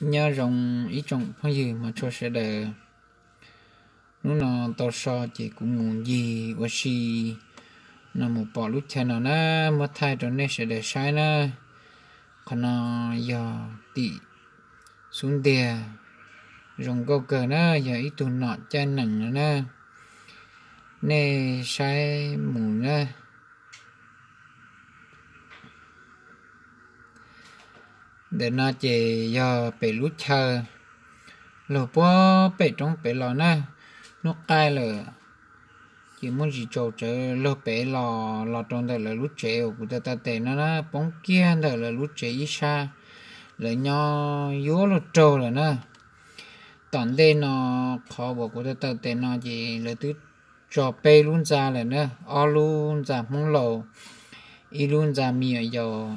Nyob zoo ib tsoom phooj ywg hmov tshua sawv daws. Hnub no tau so ces kuv mus ncig ua si no mus pom lub chaw no na, muab thaij rau nej sawv daws saib na. Qhov no yog tim xub ntiag, zoo nkauj kawg na, yog ib tug nom caij nees no na. Nej saib mus na. Ntawm no ces yog pem lub chaw, laug puag pem roob pem los na. Hnub qaij lawm ces muaj ntsis tsaus tsawv, laug pem los los rau ntawm lawv lub tsev uas kuv taw taw tes no na, poob kiag ntawm lawv lub tsev ib sab. Lawv nyob yuav luag raug lawm na. Tom ntej no, qhov uas kuv taw taw tes no ces lawv twb tso peb lub ntxa lawm na, ob lub ntxa Hmoob laus, ib lub ntxa me nyuam yaus.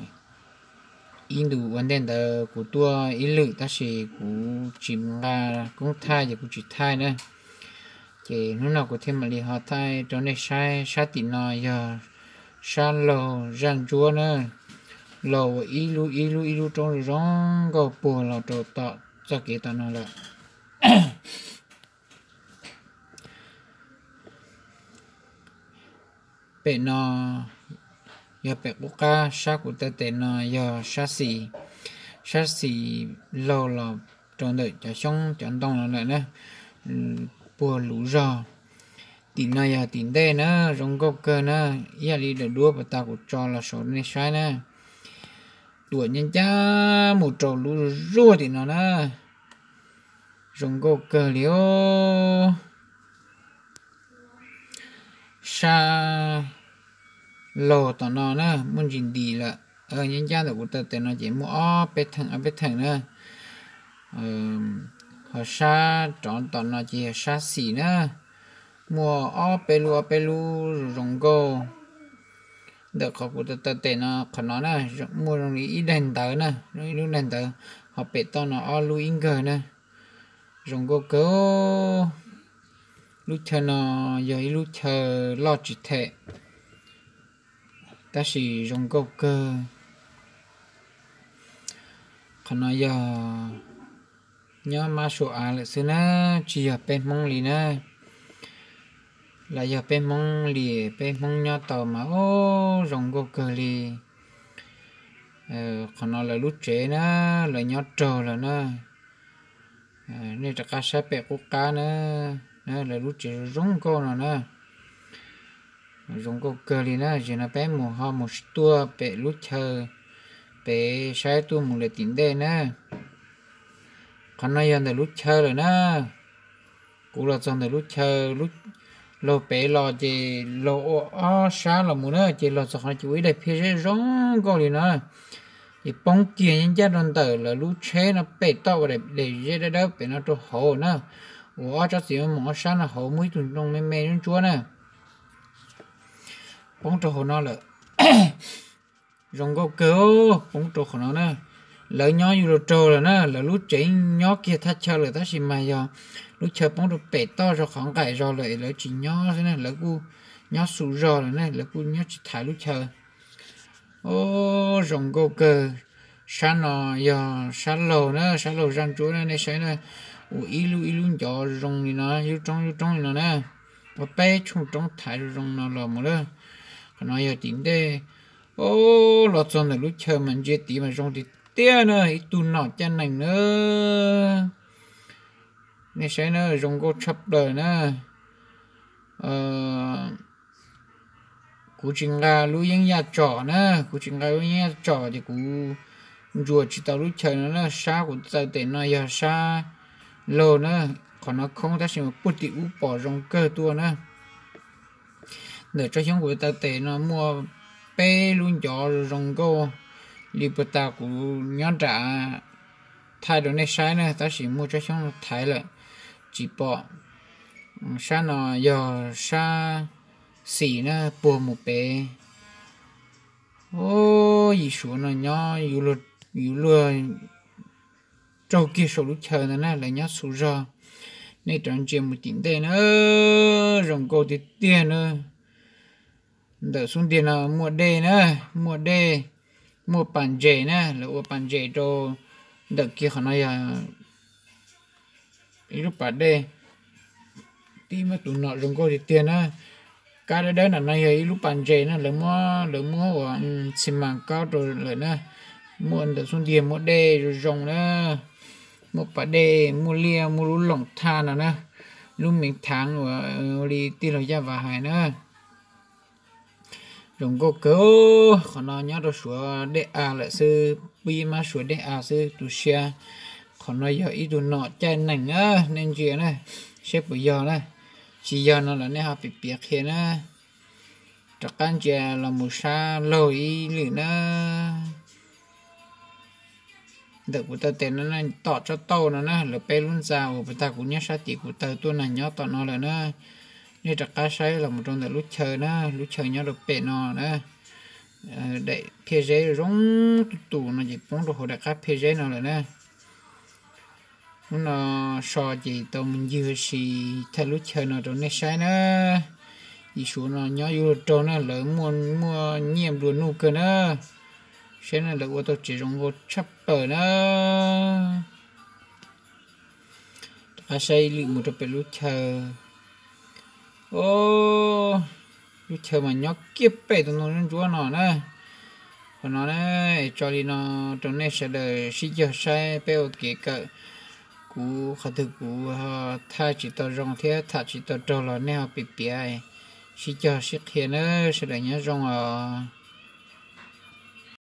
Ib ntus ua ntej ntawd kuv tuaj ib lwm tab sis kuv tsis nqa koob thaij ces kuv tsis thaij na. Ces hnub no kuv thiaj mam li ho thaij rau nej saib. Sab tim no yog sab laug zaj ntsuab na, laug ua ib lub ib lub ib lub roob zoo nkauj puag los rau tom txoj kev tom no lawm. Pem no yog pem qub qab, sab kuv taw tes no yog sab xis. Sab xis laug los rau ntawm cov xyoob cov ntoo no lawm na, puag luv zog. Tim no yog tim ntej na, zoo nkauj kawg na, ib yam li daim duab puag ta kuv tso los saum nej saib na. Tuam ncaj ncaj mus rau lub zuag tim no na, zoo nkauj kawg li os. Sab laug tom no na muaj ntsis ntis lawm, ncaj ncaj ntawm kuv taw tes no ces muaj ob peb theem ob peb theem na. Ho sab rov tom no ces yog sab xis na, muaj ob peb lub ob peb lub zoo nkauj. Ntawm qhov kuv taw taw tes no qhov no na, muaj zoo li ib daim ntawv na, zoo ib lub daim ntawv, ho pem toj no ob lub ib nkawg na. Zoo nkauj kawg. Lub chaw no yog ib lub chaw loj tsis them, tab sis zoo nkauj kawg. Qhov no yog nyob mab sua av lawm xwb na, tsis yog peb Hmoob li na. Los yog peb Hmoob li, peb Hmoob nyob tau mas ub zoo nkauj kawg li. Qhov no lawv lub tsev na, lawv nyob raug lawm na. Nej rov qab saib pem qub qab na, lawv lub tsev zoo nkauj no na. Zoo nkauj kawg li na. Zaum no peb mus ho mus tuaj pem lub chaw, pem saib tuaj mus lawm tim ntej na. Qhov no yog ntawm lub chaw lawm na. Kuv los txog ntawm lub chaw, laug pem los ces laug ua ob sab los mus na, ces los txog qhov no ces ua ib daim phiaj zeb zoo nkauj li no. Ces poob kiag ncaj ncaj rau ntawm lawv lub tsheb no pem toj ua daim zeb dawb dawb pem no rau hauv na. Ua ob tsob txiv mus ob sab no hauv muaj ib tug ntoo me me ntsuab ntsuab na. Poob rau hauv no lawm. Zoo nkauj kawg, poob rau qhov no na. Lawv nyob yuav luag raug lawm na, lawv lub tsev nyob kiag thaj chaw lawm tab sis mas yog lub chaw poob rau pem toj zog qhov nqaim zog lawm es lawv tsis nyob xwb na, lawv kuj nyob xu zog lawm na, lawv kuj nyob tsis thaiv lub chaw. Ub, zoo nkauj kawg. Sab no yog sab laug na, sab laug zaj ntsuab na, nej saib na, ua ib lub ib lub ncov zoo li no, ib lub roob ib lub roob li no na. Ua peb tshooj roob thaiv zoo zoo no los mus lawm. Qhov no yog tim ntej. Ub, los txog ntawm lub chaw mas ntsia tid mas zoo tiag tiag na, ib tug nom caij nees na. Nej saib na, zoo nkauj tshaj plaws na. Kuv tsis nqa lub yeeb yaj tsom na, kuv tsis nqa lub yeeb yaj tsom ces kuv ntsuas tsis tau lub chaw no na. Sab kuv txaws tes no yog sab laug na, qhov no khoob tab sis mas puag tim ub pom zoo kawg tuaj na. Ntawm tsob xyoob kuv txaws tes no muaj peb lub ncov zoo nkauj li puag ta kuv nyob nram thaij rau nej saib na, tab sis muaj tsob xyoob no thaiv lawm tsis pom. Sab no yog sab xis na, puag mus pem. Ub, yim suav no nyob yuav luag raug kiag saum lub chaw ntawd na, lawv nyob xu zog. Nej rov ntsia mus tim ntej na, zoo nkauj tiag tiag na. Ntawm xub ntiag no muaj dej na, muaj dej, muaj pas ntses na, lawv ua pas ntses rau Ntawm kiag qhov no yog ib lub pas dej, tib muaj tus nom zoo nkauj tiag tiag na. Kab dawb dawb nram no yog ib lub pas ntses na, lawv muab, lawv muab ua xi mas kaub rau lawm na. Muaj ntawm xub ntiag muaj dej zoo zoo na, muaj pas dej, muaj liaj, muaj lub loom thaj no na, lub meev thaav uas li tij laug Yaj Vas hais na. Zoo nkauj kawg. Qhov no nyob rau suav dej av lawm xwb, pib mab suav dej av xwb tu siab. Qhov no yog ib tug nom caij nees na, nej ntsia na, saib puas yog na. Tsis yog no los nej ho piav piav qhia na. Rov qab ntsia los mus sab laug ib lwm na. Ntawm kuv taw tes no tom tsob tauj no na, lawv peb lub ntxa uas puag ta kuv nyob sab tim kuv taw tuaj na nyob tom no lawm na. Nej rov qab saib los mus rau ntawm lub chaw na, lub chaw nyob rau pem no na. Daim phiaj zeb zoo tus tus no ces poob rau hauv daim qab phiaj zeb no lawm na. Hnub no so ces tau mus ncig ua si thaij lub chaw no rau nej saib na. Yim suav no nyob yuav luag raug na, lawv muaj, muaj nyiaj nplua nuj kawg na. Saib na, lawv ua tau tsev zoo nkauj tshaj plaws na. Rov qab saib ib lwm mus rau pem lub chaw. Lub chaw mas nyob kiag pem tus ntoo ntsuab ntsuab no na. Qhov no na, tso li no rau nej sawv daws sib cog saib peb ua kev kawm. Kuv qhov twg kuv thaij tsis tau zoo thiab tham tsis tau raug los nej ho piav piav, sib cog sib qhia na. Sawv daws nyob zoo os.